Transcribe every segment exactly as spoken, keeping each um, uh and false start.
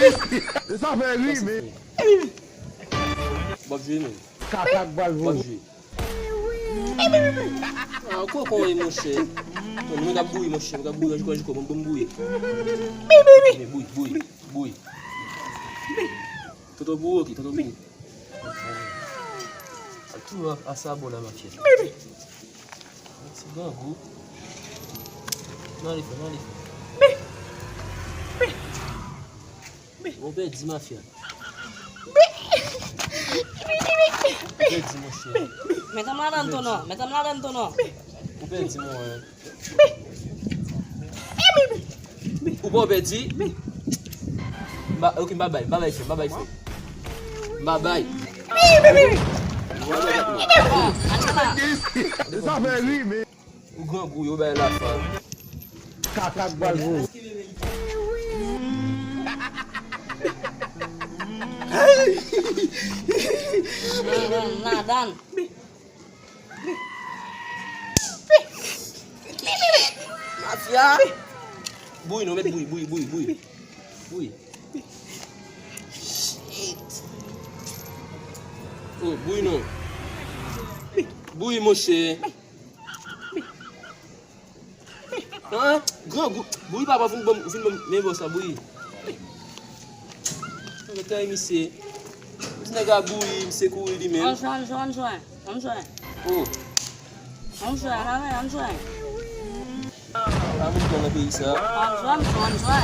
Sa fè ri, men. W ap jwe menm. Kaka k bal voye. W ap jwe. Ah, ou kokon e monchè. Ton, nou mèt ap bouyi, monchè. Mèt ap bouyi, anjiko, anjiko, bon, bon, bouyi. Men bouyi, bouyi, bouyi. Tonton pou ou, ok, tonton pou ou. Sa tou a, a sa bò la, mafya. Ti grangou. Nan li fè, nan li fè. Ou pèdi, mafya. Ou pèdi, monchè. Mèt an m ladan, tonton. Mèt an m ladan, tonton. Ou pèdi, monchè. Ou pa w pèdi? M pa, ok, m pa bay, m pa bay fè, m pa bay fè. M pa bay. Sa fè ri, men. Ou grangou, yo bay lafa. Kaka k bal voye. Ladan. Mafya. Bouyi non, mèt bouyi, bouyi, bouyi, bouyi. Bouyi. Shit. Oh, bouyi non. Bouyi, monchè. An? Grangou. Bouyi, papa, vin ban m, vin ban m, men bò sa, bouyi. Mwen te misye. Ti nèg la bouyi, misye kouri li menm. Ann jwe, ann jwe, ann jwe, ann jwe. Oh. Ann jwe, ann ale, ann jwe. Pa moun pran nan peyi sa. Ann jwe, ann jwe, ann jwe.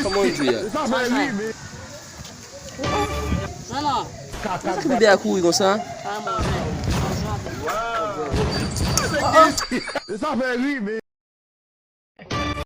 Kòman ann jwe a? Ann jwe. Jwe non. Kaka. Sa ki bebe a kouri konsa? Pa moun, jwe. Ann jwe. Sa fè ri, men.